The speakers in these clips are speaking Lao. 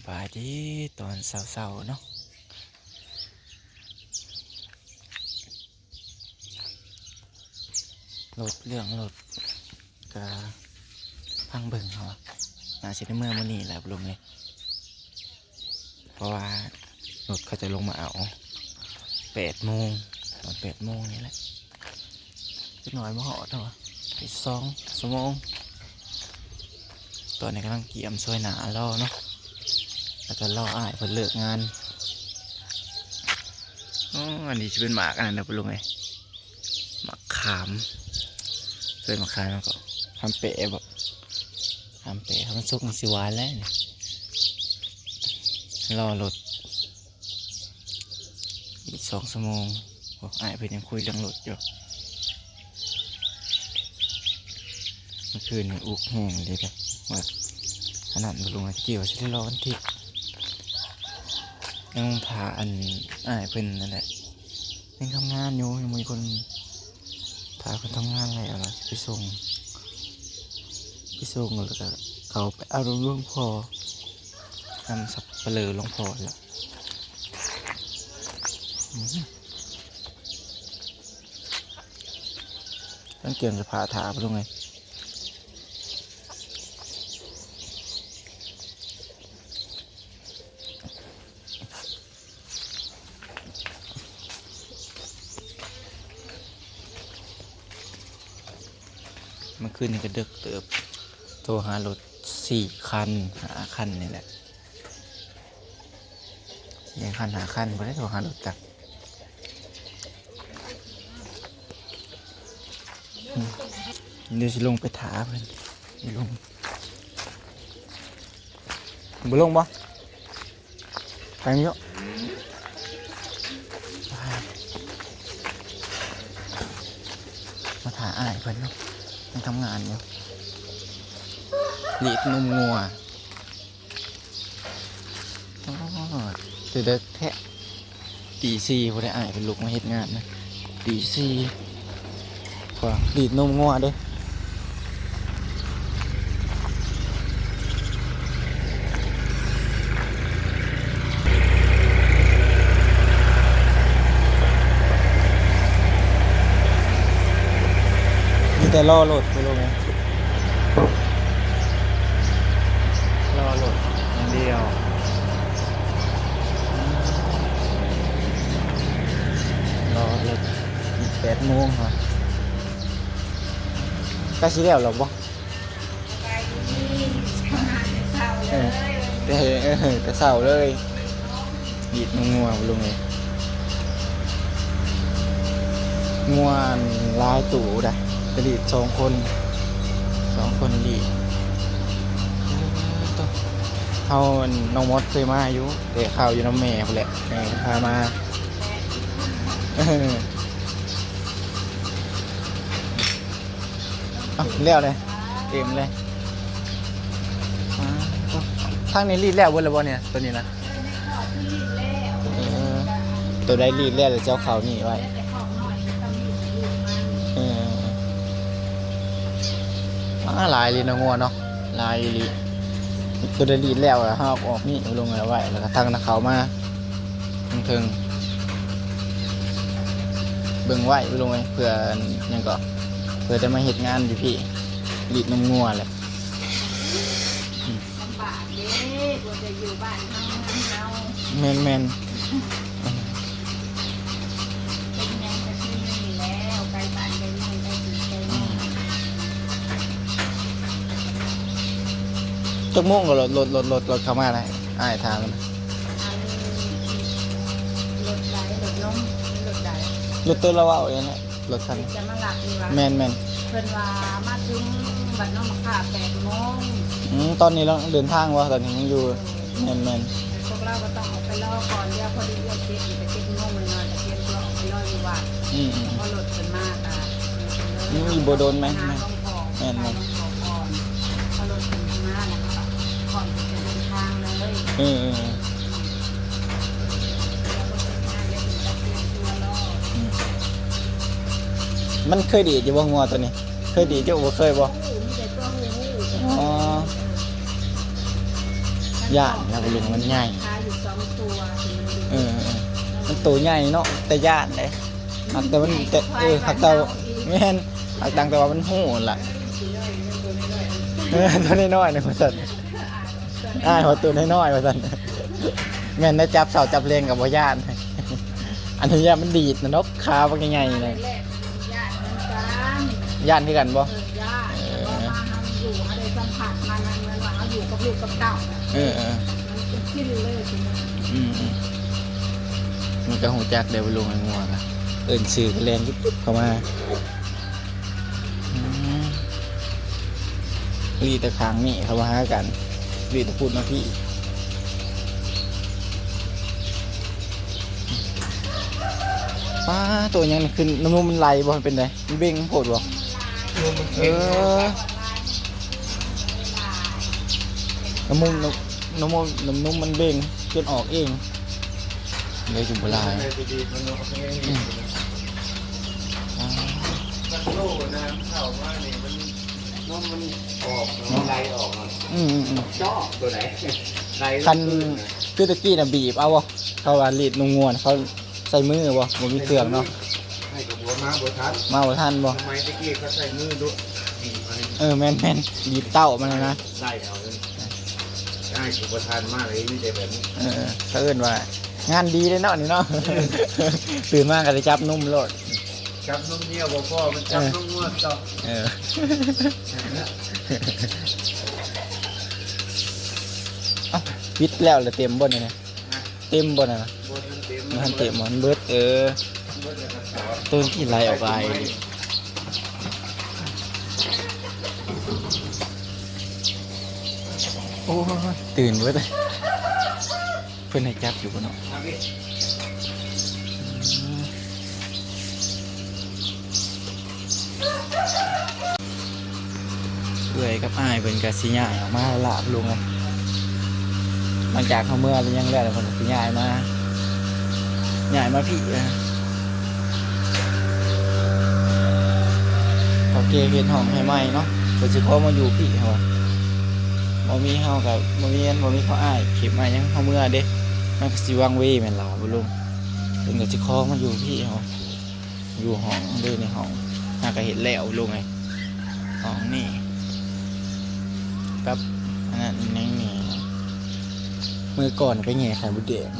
ບາຍດີຕອນເຊົ້າໆເນາະ. ລົດ ເລື່ອງລົດກະຟັງເບິ່ງເຮົາ ໜ້າຊິໄດ້ເມືອມື້ນີ້ແຫຼະ ລຸງເອີຍ. ເພາະວ່າລົດເຂົາຈະລົງມາເອົາແປດໂມງ ຕອນແປດໂມງນີ້ແຫຼະ. ຈັກໜ້ອຍມາຮອດເນາະ ອີກສອງຊົ່ວໂມງ. ຕອນນີ້ກຳລັງກຽມຊ່ວຍໜ້າລໍເນາະ ແລ້ວກໍລໍອ້າຍເພິ່ນເລີກງານ. ອໍ ອັນນີ້ຊິເປັນໝາກອັນນັ້ນນະ ລຸງເອີຍ. ໝາກຂາມ ເອີ້ນໝາກຂາມຫຍັງເກາະ ຂາມແປະບໍ ຂາມແປະ ຄັນມັນສຸກມັນຊິຫວານແລ້ວນີ້. ລໍລົດອີກສອງຊົ່ວໂມງ. ໂອ້ ອ້າຍເພິ່ນຍັງຄຸຍເລື່ອງລົດຢູ່. ເມື່ອຄືນນີ້ອຸກແຮງເດ້ ວ່າອັນນັ້ນ ລຸງ ຕະກີ້ວ່າຊິໄດ້ລໍວັນທິດ ຍັງຖ້າອັນອ້າຍເພິ່ນນັ້ນແຫຼະ ຍັງທຳງານຢູ່ ຍັງບໍ່ມີຄົນ ຖ້າເພິ່ນທຳງານແລ້ວລະຊິໄປສົ່ງ ໄປສົ່ງແລ້ວກະເຂົ້າໄປເອົານຳຫຼວງພໍ່ ນຳສັບປະເລີຫຼວງພໍ່ລະ. ອືມ ຕ້ອງກຽມສະພາຖ້າພຸ້ນເລີຍ. ເມື່ອຄືນນີ້ກໍເດິກເຕີບ ໂທຫາລົດສີ່ຄັນ ຫ້າຄັນນີ້ແຫຼະ ສີ່ຄັນ ຫ້າຄັນ ບໍ່ໄດ້ໂທຫາລົດຈັກ. ອືມ ດຽວຊິລົງໄປຖ້າເພິ່ນ ຊິລົງ ບໍ່ລົງບໍ່? ໄປຢູ່ ມາຖ້າອ້າຍເພິ່ນເນາະ ຍັງທຳງານຢູ່ ລີດນົມງົວ. ອໍ ຊິເດິກແທ້ ຕີສີ່ພຸ້ນແຫຼະ ອ້າຍເພິ່ນລຸກມາເຮັດງານນະ ຕີສີ່ ພວກລີດນົມງົວເດ້. ມີແຕ່ລໍລົດພຸ້ນລຸງເອີຍ ລໍລົດຢ່າງດຽວ. ລໍລົດ ແປດໂມງຫວາ ໃກ້ຊິແລ້ວແລ້ວບໍ່? ສະບາຍດີ ທຳງານແຕ່ເຊົ້າເລີຍ ເອີ ເອີ ແຕ່ເຊົ້າເລີຍ. ລີດນົມງົວ ລຸງເອີຍ ງົວຫຼາຍໂຕໄດ໋ ໄປລີດສອງຄົນ ສອງຄົນລີດ. ເຮົາ ນ້ອງມອດເຄີຍມາຢູ່ ແຕ່ຄາວຢູ່ນຳແມ່ພຸ້ນແຫຼະ ແມ່ພາມາ. ເອົ້າ ແລ້ວເລີຍ ເຕັມເລີຍ. ອ່າ ທາງນີ້ລີດແລ້ວເບິດແລ້ວບໍ່ນີ້ ໂຕນີ້ນະ? ເອີ ໂຕໃດລີດແລ້ວ ແລ້ວເຈົ້າເຂົ້ານີ້ໄວ້. ເອີ ອ່າ ຫຼາຍອີ່ຫຼີເນາະ ງົວເນາະ ຫຼາຍອີ່ຫຼີ. ໂຕໃດລີດແລ້ວ ເຮົາເອົາອອກນີ້ ລົງໄວ້ ແລ້ວກໍທາງນະເຂົ້າມາ ເທິງໆ ເບິ່ງໄວ້ ເບິ່ງໄວ້ ເພື່ອຫຍັງເກາະ ເພື່ອໄດ້ມາເຮັດງານຢູ່ພີ້ ລີດນົມງົວແຫຼະ. ອືມ ລຳບາກເດ້ ບໍ່ໄດ້ຢູ່ບ້ານເຮົາ ເມືອງເຮົາ. ແມ່ນໆ. ເປັນຫຍັງກໍຄືນີ້ແລ້ວ ໃກ້ບ້ານໃກ້ເມືອງ ໃກ້ທີ່ໃກ້ເມືອງ. ອືມ ຈັກໂມງກໍລົດ ລົດ ລົດ ລົດ ລົດເຂົ້າມານະ ອ້າຍຖາມນະ? ອັນ ລົດໃດ ລົດລົງ ລົດໃດ? ລົດໂຕລາວເວົ້າເອງນະ ລົດຄັນ ຈະມາຮັບນີ້ຫວາ? ແມ່ນໆ. ເພິ່ນວ່າມາເຖິງວັດໜອງໝາກຂາມແປດໂມງ. ອືມ ຕອນນີ້ລາວເດີນທາງບໍ່? ຕອນນີ້ຍັງຢູ່. ແມ່ນໆ. ພວກເຮົາກໍຕ້ອງອອກໄປລໍກ່ອນ ດຽວພໍດີເອື້ອຍເຈັດ ໄປເຈັດໂມງໜ້ອຍໆ ກໍຕຽມຕົວອອກໄປລໍຢູ່ວັດ. ອືມໆ. ພໍລົດເພິ່ນມາກໍ ອືມ ບໍ່ດົນແມ່ນ ຫາຫຼວງພໍ່. ແມ່ນໆ. ໄປຫາຫຼວງພໍ່ກ່ອນ ພໍລົດເພິ່ນມາແລ້ວກໍພ້ອມທີ່ຈະເດີນທາງເລີຍ. ເອີໆ. ອືມ ມັນເຄີຍດີດຢູ່ບໍ່ ງົວໂຕນີ້? ເຄີຍດີດຢູ່ ບໍ່ເຄີຍບໍ່? ອໍ ມັນ ຢ້ານນະ ບໍ່ຮູ້ວ່າມັນໃຫຍ່ ຂາຢູ່ສອງຕົວ ເອີ ເອີ ມັນໂຕໃຫຍ່ເນາະ ແຕ່ຢ້ານເດ້ ຫາກແຕ່ມັນ ແຕ່ ເອີ ຫາກແຕ່ ແມ່ນ ຫາກດັງແຕ່ວ່າມັນຮູ້ຫັ້ນລະ ເອີ ຕົວນ້ອຍໆ ນະ ວ່າຊັ້ນ ອ້າຍວ່າຕົວນ້ອຍໆ ວ່າຊັ້ນ ແມ່ນໄດ້ຈັບເຊົ້າຈັບແລງກໍບໍ່ຢ້ານ ອັນນີ້ຢ້ານມັນດີດນະເນາະ ຂາບັກໃຫຍ່ໆ ນະ ຢ້ານຄືກັນບໍ່? ເອີ ຢ້ານ ເອີ ເພາະວ່າເຮົາຢູ່ ເຮົາໄດ້ສຳຜັດມັນ ມັນເໝືອນວ່າເຮົາຢູ່ກັບລູກກັບເຕົ້າ ເອີ ເອີ ມັນຊິນເລີຍ ອືມ ອືມ ມັນກໍຮູ້ຈັກແລ້ວ ໄປລົງໃຫ້ງົວນະ ເອີ້ນຊື່ກໍແລ່ນຈຸບໆ ເຂົ້າມາ ອືມ ລີແຕ່ຂ້າງນີ້ເຂົ້າມາຫາກັນ ລີແຕ່ພຸ້ນມາພີ້ ປ້າ ໂຕຫຍັງນີ້ ຄືນ້ຳນົມມັນໄຫຼບໍ່ ມັນເປັນໃດ? ມັນເບັ່ງໂພດບໍ່? ເອີ ນ້ຳນົມ ນ້ຳ ນ້ຳນົມ ນ້ຳນົມມັນເບັ່ງຈົນອອກເອງ ເລີຍຈຶ່ງບໍ່ຫຼາຍ ອືມ ອາ ມັນໂຕນະ ມັນເຂົ້າມານີ້ ມັນ ນົມມັນອອກ ມັນໄຫຼອອກ ອືມ ອືມ ອືມ ຈອກໂຕໃດ ໄຫຼລົງ ຄັນຄືຕະກີ້ນະ ບີບເອົາບໍ່? ເຂົາວ່າລີດນົມງົວ ເຂົາ ໃຊ້ມືບໍ່? ບໍ່ມີເຄື່ອງເນາະ ໃຫ້ກັບຫົວມາບໍ່ທັນ ມາບໍ່ທັນບໍ່? ສະໄໝແຕ່ກີ້ເຂົາໃຊ້ມືດຸ ເອີ ແມ່ນໆ ດີດເຕົ້າມັນນະ ໄລ່ເອົາເລີຍ ອ້າຍຊິບໍ່ທັນມາເລີຍ ມີແຕ່ແບບນີ້ ເອີ ເຂົາເອີ້ນວ່າງານດີເດ້ເນາະນີ້ເນາະ ຕື່ນມາກໍໄດ້ຈັບນົມໂລດ ຈັບນົມດຽວບໍ່ພໍ ມັນຈັບ ເອີ ນົມງວດຕໍ່ ເອີ ເອົ້າ ປິດແລ້ວລະເຕັມບໍ່ນີ້ນະ? ເຕັມບໍ່ນັ້ນນະ? ບໍ່ທັນເຕັມ ບໍ່ທັນເຕັມ ມັນເບິດ ເອີ ເບິດແລ້ວກໍຖອນ ໂຕນີ້ໄຫຼອອກຫຼາຍອີ່ຫຼີ ໂອ້ຍ ຕື່ນເບິດ ເພິ່ນໃຫ້ຈັບຢູ່ບໍ່ເນາະ? ເອື້ອຍກັບອ້າຍເພິ່ນກໍຊິຍ້າຍອອກມາລະ ລຸງເອີຍ ຫຼັງຈາກເຮົາເມືອແລ້ວຫຍັງແລ້ວ ເພິ່ນກໍຊິຍ້າຍມາ ຍ້າຍມາພີ້ນະ ເຖົ້າແກ່ເຮັດຫ້ອງໃຫ້ໃໝ່ເນາະ ເພິ່ນຊິຂໍມາຢູ່ພີ້ ເຮົາວ່າ ບໍ່ມີເຮົາກໍບໍ່ມີ ບໍ່ມີເຂົາ ອ້າຍເກັບມາຫຍັງ ເຮົາເມືອເດ້ ມັນກໍຊິວັງເວແມ່ນລະ ລຸງ ເພິ່ນກໍຊິຂໍມາຢູ່ພີ້ ເຮົາ ຢູ່ຫ້ອງເດ້ ໃນຫ້ອງ ຫາກະເຮັດແລ້ວ ລຸງເອີຍ ຫ້ອງນີ້ ກັບອັນນັ້ນ ໃນນີ້ ມື້ກ່ອນໄປແຫຍ່ໄຂ່ມົດແດງ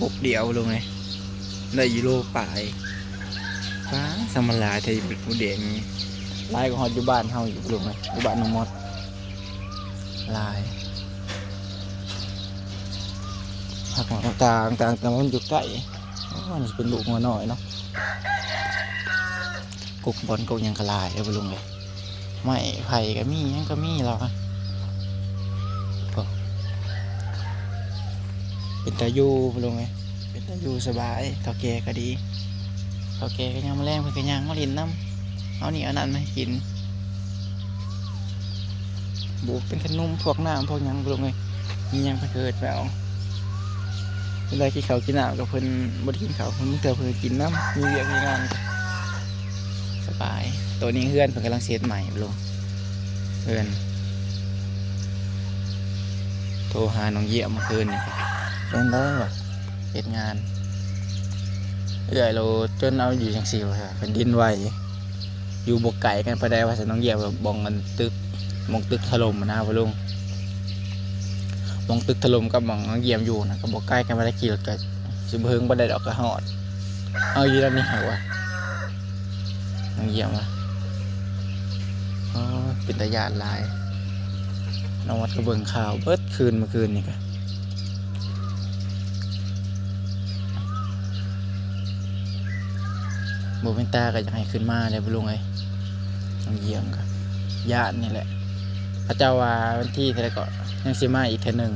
ກົກດຽວ ລຸງເອີຍ ໄດ້ຢູ່ໂລປາຍ ປ້າ ສຳມະຫຼາຍແທ້ ມົດແດງນີ້ ຫຼາຍກວ່າຮອດຢູ່ບ້ານເຮົາອີກ ລຸງເອີຍ ຢູ່ບ້ານນ້ອງມອດ ຫຼາຍ ຜັກໝາກຕ່າງໆ ແຕ່ວ່າມັນຢູ່ໃກ້ ໂອ້ ອັນນີ້ເປັນລູກງົວນ້ອຍເນາະ ກົກບ່ອນກົກຫຍັງກໍຫຼາຍເດ້ ລຸງເອີຍ ໄມ້ໄຜ່ກໍມີ ຫຍັງກໍມີລາວ ເປັນຕາຢູ່ ລຸງເອີຍ ເປັນຕາຢູ່ສະບາຍ ເຖົ້າແກ່ກໍດີ ເຖົ້າແກ່ກໍຍາມມາແລງເພິ່ນກໍຍ່າງມາຫຼິ້ນນຳ ເອົານີ້ເອົານັ້ນມາໃຫ້ກິນ ບວກເປັນຂະໜົມ ພວກນ້ຳ ພວກຫຍັງ ລຸງເອີຍ ມີຫຍັງເພິ່ນກໍເອີ້ນໄປເອົາ ເວລາກິນເຂົ້າກິນນ້ຳກໍເພິ່ນບໍ່ໄດ້ກິນເຂົ້າ ບາງເທື່ອເພິ່ນກໍກິນນຳ ມີວຽກມີງານ ສະບາຍ ໂຕນີ້ເຮືອນເພິ່ນກຳລັງຊິເຮັດໃໝ່ ລຸງ ເຮືອນ ໂທຫານ້ອງຢ້ຽມມື້ຄືນນີ້ ເປັນໄດວະ ເຮັດງານ ເອື້ອຍໂລດຈົນເອົາຢູ່ຈັ່ງຊີ້ວ່າ ແຜ່ນດິນໄຫວ ຢູ່ບໍ່ໄກກັນປານໃດວ່າຊັ້ນ ນ້ອງຢ້ຽມ ບ່ອນອັນຕຶກ ບ່ອນຕຶກຖະຫຼົ່ມນະ ພໍ່ລຸງ ບ່ອນຕຶກຖະຫຼົ່ມກັບບ່ອນນ້ອງຢ້ຽມຢູ່ນະ ກໍບໍ່ໄກກັນປານໃດ ຂີ່ລົດກໍຊິບໍ່ເຖິງປານໃດດອກ ກໍຮອດ ເອົາຢູ່ແລ້ວນີ້ຫາກວ່າ ນ້ອງຢ້ຽມວ່າ ໂອ້ຍ ເປັນຕາຢ້ານຫຼາຍ ນ້ອງວັດກໍເບິ່ງຂ່າວເບິດຄືນ ມື້ຄືນນີ້ກໍ ບໍ່ແມ່ນຕາກໍຢາກໃຫ້ຂຶ້ນມາແຫຼະ ລຸງເອີຍ ມາຢ້ຽມກໍຢ້ານນີ້ແຫຼະ ເຂົາເຈົ້າວ່າວັນທີເທົ່າໃດກໍຍັງຊິມາອີກເທື່ອໜຶ່ງ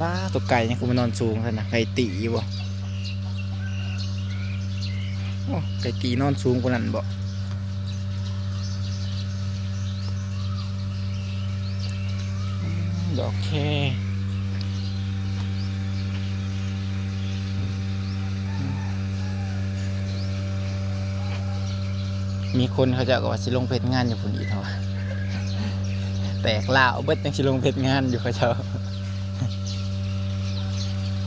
ປ້າ ຕົວໄກ່ຍັງຄືມານອນສູງຊັ້ນນະ ໄກ່ຕີບໍ່? ໂອ້ ໄກ່ຕີນອນສູງກວ່ານັ້ນບໍ່? ອືມ ດອກແຄ ມີຄົນເຂົາເຈົ້າກໍວ່າຊິລົງໄປເຮັດງານຢູ່ພຸ້ນອີກເນາະ ແຕກລ້າວເບິດ ຍັງຊິລົງເຮັດງານຢູ່ເຂົາເຈົ້າ.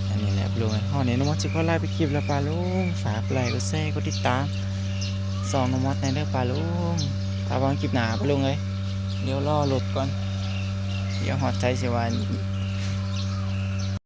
ອັນນີ້ແຫຼະປາລຸງເອີຍ ຮອດນີ້ນ້ອງມອດຊິຂໍລາໄປຄລິບແລ້ວປາລຸງ. ຝາກກົດໄລ ກົດແຊ ກົດຕິດຕາມຊ່ອງນ້ອງມອດແດ່ເດີປາລຸງ. ຖ້າວ່າຄລິບໜ້າປາລຸງເອີຍ ດຽວລໍລົດກ່ອນ ດຽວຮອດໃສຊິວ່າ